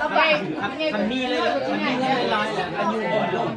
ລະໄປ ຄັນມີເລີຍ ຄັນມີເງິນຫຼາຍໆ ອາຍຸບໍ່ດົນ.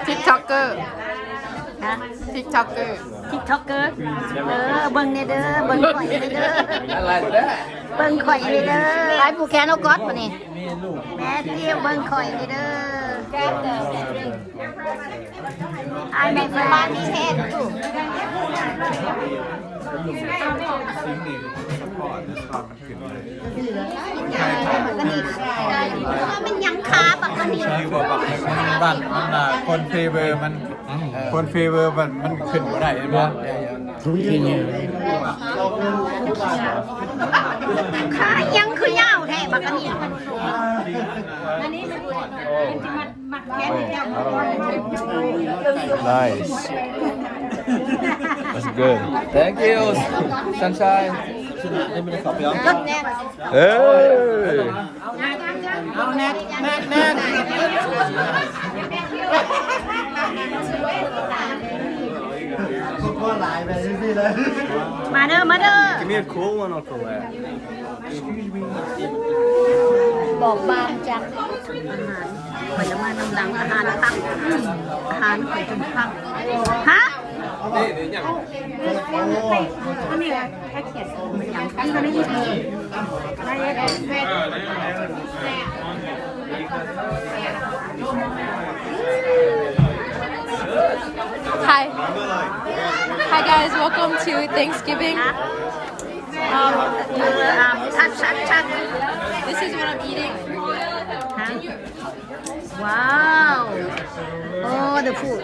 ທິກຕັອກເກີ ຮະ? ທິກຕັອກເກີ ທິກຕັອກເກີ ເອີ ເບິ່ງແດ່ເດີ ເບິ່ງຂ້ອຍແດ່ເດີ ອະໄລແທ້ ເບິ່ງຂ້ອຍແດ່ເດີ ໄອ້ຜູ້ແຂນເອົາກອດບາດນີ້ ແມ່ຕິວ ເບິ່ງຂ້ອຍແດ່ເດີ ອ້າຍແມ່ບ້ານມີແຮງ ມັນຍັງຄາບັກອັນນີ້ ຄືວ່າບັກມັນ ມັນ ມັນ ຄົນເຟເວີມັນ ຄົນເຟເວີມັນ ມັນຂຶ້ນບໍ່ໄດ້ ແມ່ນບໍ່? ຂາຍັງຄືຍາວແທ້ບັກອັນນີ້ ອັນນີ້ມັນ ມັນຊິມັດ Nice. That's good. Thank you, sunshine. ເອີ ເອົາແນກ ແນກ ແນກ ມາເດີ ມາເດີ. Give me a cool one, Uncle Larry. ບອກບາງຈັງ ອາຫານ ຂ້ອຍລະມານຳຫຼັງ ອາຫານຄັກ ອາຫານຂ້ອຍຈົນຄັກ. ຮະ? Hi. Hi, guys. Welcome to Thanksgiving. Um, um, touch, touch, touch. This is what I'm eating. Huh? Wow. Oh, the food.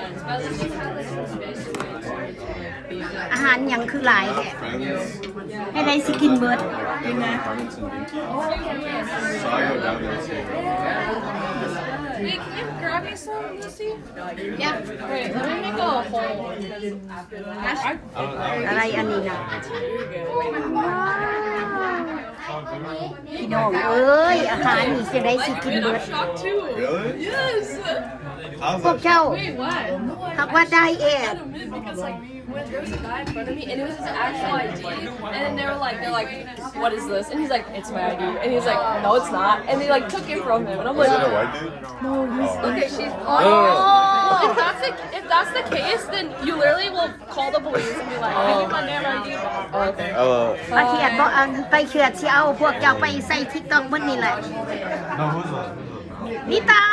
ອາຫານຫຍັງຄືຫຼາຍແທ້? ໃຫ້ໄດ້ຊິກິນເບິດ. Wait, can you grab me some, Lucy? Yeah. Wait, let me make a whole. ອະໄລອັນນີ້ນະ? ວ້າວ ພີ່ນ້ອງເອີຍ ອາຫານນີ້ຈະໄດ້ຊິກິນເບິດ. Really? Yes. ພວກເຈົ້າ Wait, what? ຫາກວ່າໄດແອດ Because, like, there was a guy in front of me, and it was his actual I D, and then they were like, they're like, "What is this?" And he's like, "It's my I D." And he's like, "No, it's not." And they, like, took it from him. And I'm like, Is it a white dude? No, he's Oh. Okay, she's. Oh. If that's the, if that's the case, then you literally will call the police and be like, "I need my damn I D back." Oh, okay. ປະທຽນບໍ່ອັນ ໄປເຂືອດຊິເອົາພວກເຈົ້າໄປໃສ່ TikTok ໝົດນີ້ແຫຼະ. No, who's that? ນິຕາ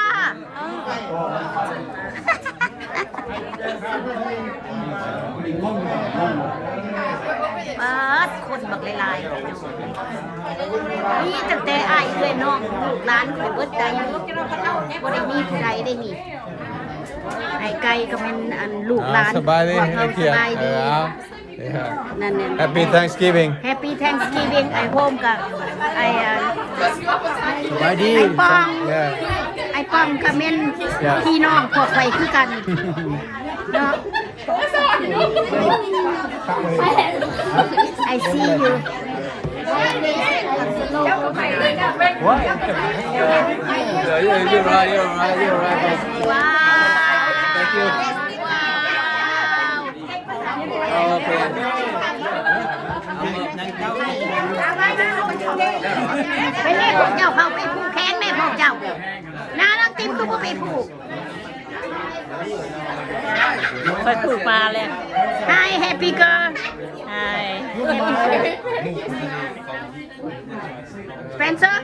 ປາດ ຄົນບັກຫຼາຍໆ ມີຕັ້ງແຕ່ອ້າຍເອື້ອຍນ້ອງ ລູກຫຼານຂ້ອຍເບິດໃດ ບໍ່ໄດ້ມີຜູ້ໃດເດ້ນີ້. ອ້າຍໄກ່ກໍແມ່ນອັນລູກຫຼານ ອ່າ ສະບາຍດີ ພວກເຮົາ ສະບາຍດີ. ເອີ ເອົາ ນັ້ນແຫຼະ Happy Thanksgiving. Happy Thanksgiving. ອ້າຍໂຮມກັບອ້າຍ ສະບາຍດີ ອ້າຍປອງ ເອີ ອ້າຍປອງກໍແມ່ນ ເອີ ພີ່ນ້ອງພວກຂ້ອຍຄືກັນເນາະ. I see you. What? Yeah, yeah, you're right, you're right, you're right. Wow. Thank you. Wow. ໂອເຄ ໄປແມ່ພວກເຈົ້າ ເຂົ້າໄປຜູກແຂນແມ່ພວກເຈົ້າ. ນາງຕິມຄືບໍ່ໄປຜູກ? ຂ້ອຍຜູກມາແລ້ວ. Hi, happy girl. Hi. Happy girl. Spencer.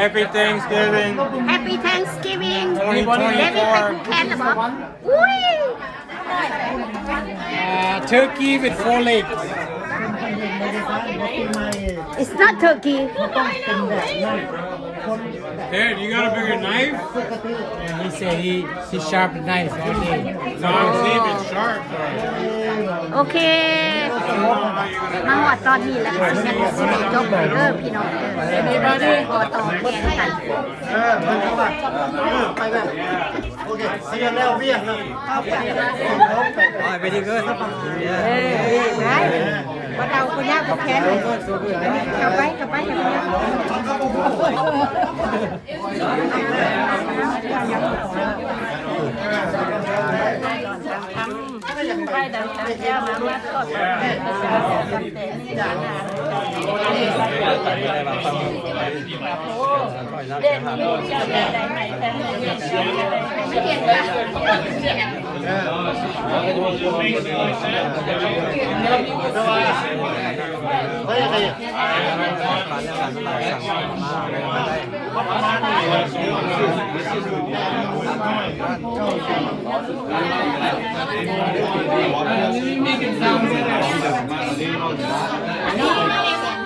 Happy Thanksgiving. Happy Thanksgiving. ເດວິດ ໄປຜູກແຂນແລ້ວບໍ່? ອຸ້ຍ Uh, turkey with four legs. It's not turkey. Dad, you got a bigger knife? And he said he, he sharpened knife all day. No, I don't see if it's sharp. ໂອເຄ ມາຮອດຕອນນີ້ແລ້ວ ຊິແມ່ນຊິໄດ້ຈົບເດີພີ່ນ້ອງເດີ ຂໍຕອບແທນກັນ. ເອີ ໄປແລ້ວ ໂອເຄ ເສຍແລ້ວວຽກນະ. Alright, very good. Yeah. ໄປ ບໍ່ເອົາຄົນຍາກຜູ້ແຂນ ເຂົ້າໄປ ເຂົ້າໄປ ເຂົ້າໄປ.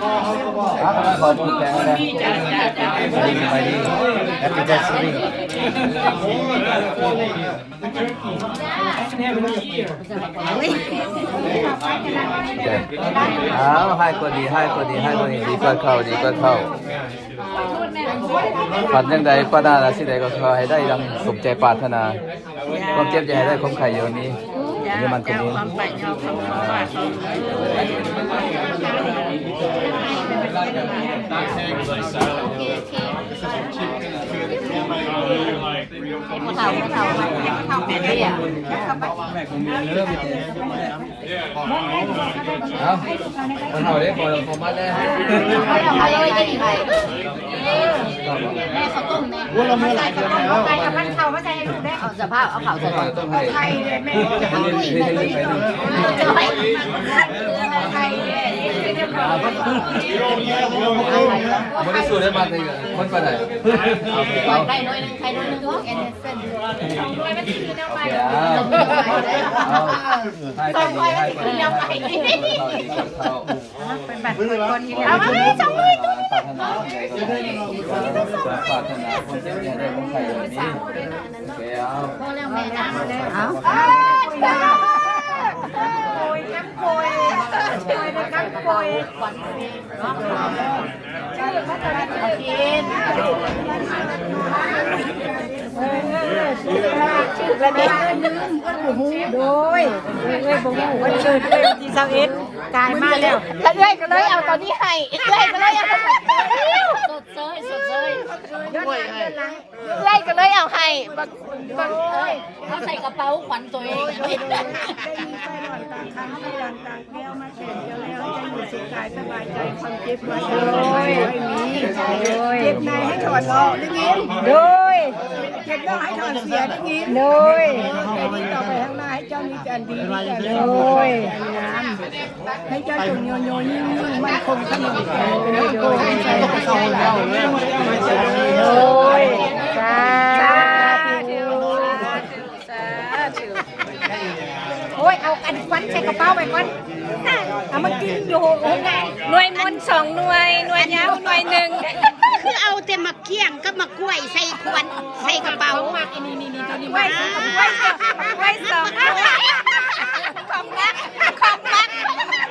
ຂອບຄຸນແຂກນະ ສະບາຍດີ Happy Thanksgiving. ອ້າວ ໃຫ້ກວ່າດີ ໃຫ້ກວ່າດີ ໃຫ້ກວ່າດີ ດີກວ່າເກົ່າ ດີກວ່າເກົ່າ. ຝັນຈັ່ງໃດ ປາດໜ້າລາຊິໃດກໍຂໍໃຫ້ໄດ້ດັ່ງສົມໃຈປາດຖະໜາ. ຄວາມເຈັບຢ່າໃຫ້ໄດ້ ຄວາມໄຂ້ຢ່າມີ. ເຈົ້າ ຢູ່ມັນຄົນນີ້ ເຈົ້າ ຄວາມໄປຍອມ ຄວາມບາດ ຄວາມ ຜູ້ເຖົ້າ ຜູ້ເຖົ້າ ຜູ້ເຖົ້າ ຜູ້ເຖົ້າ ເອົາ ບໍ່ເຖົ້າເດ້ ຂໍ ຂໍມາແດ່. ເອົາເລີຍ ເອົາເລີຍ ເອົາເລີຍ ເອົາເລີຍ ເອົາເລີຍ ເອົາເລີຍ. ໂອ້ ລະເມີຫຼາຍ ໃສ່ເຂົ້າ ໃສ່ເຂົ້າ ເອົາເຂົ້າມາໃສ່ໃຫ້ລູກເດ້. ເອົາສະພາບ ເອົາເຂົ້າໃສ່ກ່ອນ ໄທແມ່ ເຮັດ ເຮັດ ເຮັດ ເຮັດ ໄທແມ່ ບໍ່ໄດ້ສູ້ໄດ້ ບາດນີ້ຄົນປານໃດ. ເອົາ ໄຂ່ໜ້ອຍໜຶ່ງ ໄຂ່ໜ້ອຍໜຶ່ງ ເອົາ ເອົາ ເອົາ ໃຫ້ປານດີ ໃຫ້ປານດີ ເຂົ້າ ເຂົ້າ ເຂົ້າ. ເປັນບັດເກີດກ່ອນອີກແລ້ວ ເອົາມາ ສອງໜ່ວຍ ປາດຖະໜາ ປາດຖະໜາ ຄົນເຈັບຢ່າໄດ້ ຄົນໄຂ້ຢ່າມີ. ໂອເຄ ເອົາ ພໍແລ້ວແມ່ນະ ເອົາ ໂອ້ຍ ກັງໂກຍ ໂອ້ຍ ກັງໂກຍ ເອີ ຊື່ລະເດ້ ໂດຍ ເອື້ອຍບໍ່ຮູ້ວັນເກີດເອື້ອຍວັນທີຊາວເອັດ ກາຍມາແລ້ວ ລະເອື້ອຍກໍເລີຍເອົາຕອນນີ້ໃຫ້ ເອື້ອຍກໍເລີຍເອົາ ຊົດເຊີຍ ຊົດເຊີຍ ຍ້ອນຫຼັງ ຍ້ອນຫຼັງ ເອື້ອຍກໍເລີຍເອົາໃຫ້ ບັກ ບັກ ເອີຍ ເອົາໃສ່ກະເປົາຂວັນຕົວເອງ ໄດ້ມີໄຟຫຼອນຕາງຄຳ ໄຟຫຼອນຕາງແກ້ວມາແທນເຈົ້າແລ້ວ ໃຫ້ເຈົ້າຢູ່ສຸກກາຍສະບາຍໃຈ ຄວາມເຈັບບໍ່ໃຫ້ມີ ໂດຍ ເຈັບໃນໃຫ້ຖອນອອກ ໄດ້ຍິນ? ໂດຍ ເຈັບນອກໃຫ້ຖອນເສຍ ໄດ້ຍິນ? ໂດຍ ແຕ່ນີ້ຕໍ່ໄປຂ້າງໜ້າ ໃຫ້ເຈົ້າມີແຕ່ອັນດີ ມີແຕ່ອັນງາມ ໂດຍ ໃຫ້ເຈົ້າຈົ່ງໂຍໂຍຍິ່ງໆ ໝັ້ນຄົງຂະໜົງແຂງ ເປັນໂພໄຊ ໂດຍ ສາທຸ ສາທຸ ສາທຸ ໂອ້ຍ ເອົາອັນຂວັນໃສ່ກະເປົາໄວ້ກ່ອນ ເອົາມາກິນຢູ່ໂຮງງານ ໜ່ວຍມົນສອງໜ່ວຍ ໜ່ວຍຍາວໜ່ວຍໜຶ່ງ ຄືເອົາແຕ່ໝາກກ້ຽງກັບໝາກກ້ວຍໃສ່ຂວັນ ໃສ່ກະເປົາ ຂອງມັກ ນີ້ໆໆ ຕົວນີ້ ກ້ວຍ ກ້ວຍສອງ ກ້ວຍສອງ ຂອງມັກ ຂອງມັກ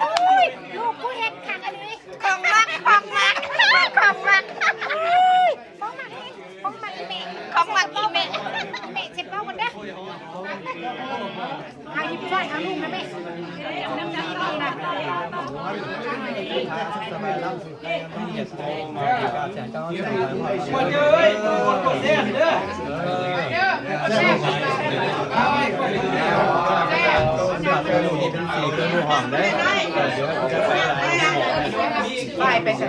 ໂອ້ຍ ລູກກູເຮັດຄັກອີ່ຫຼີ ຂອງມັກ ຂອງມັກ ຂອງມັກ ໂອ້ຍ ຂອງມັກອີ່ ຂອງມັກອີ່ແມ່ ຂອງມັກອີ່ແມ່ ແມ່ເຊັດເວົ້າກ່ອນເດີ ເອົາ ຍິບຊ່ອຍເອົາລູກນະແມ່ ໄປ ໄປໃສ?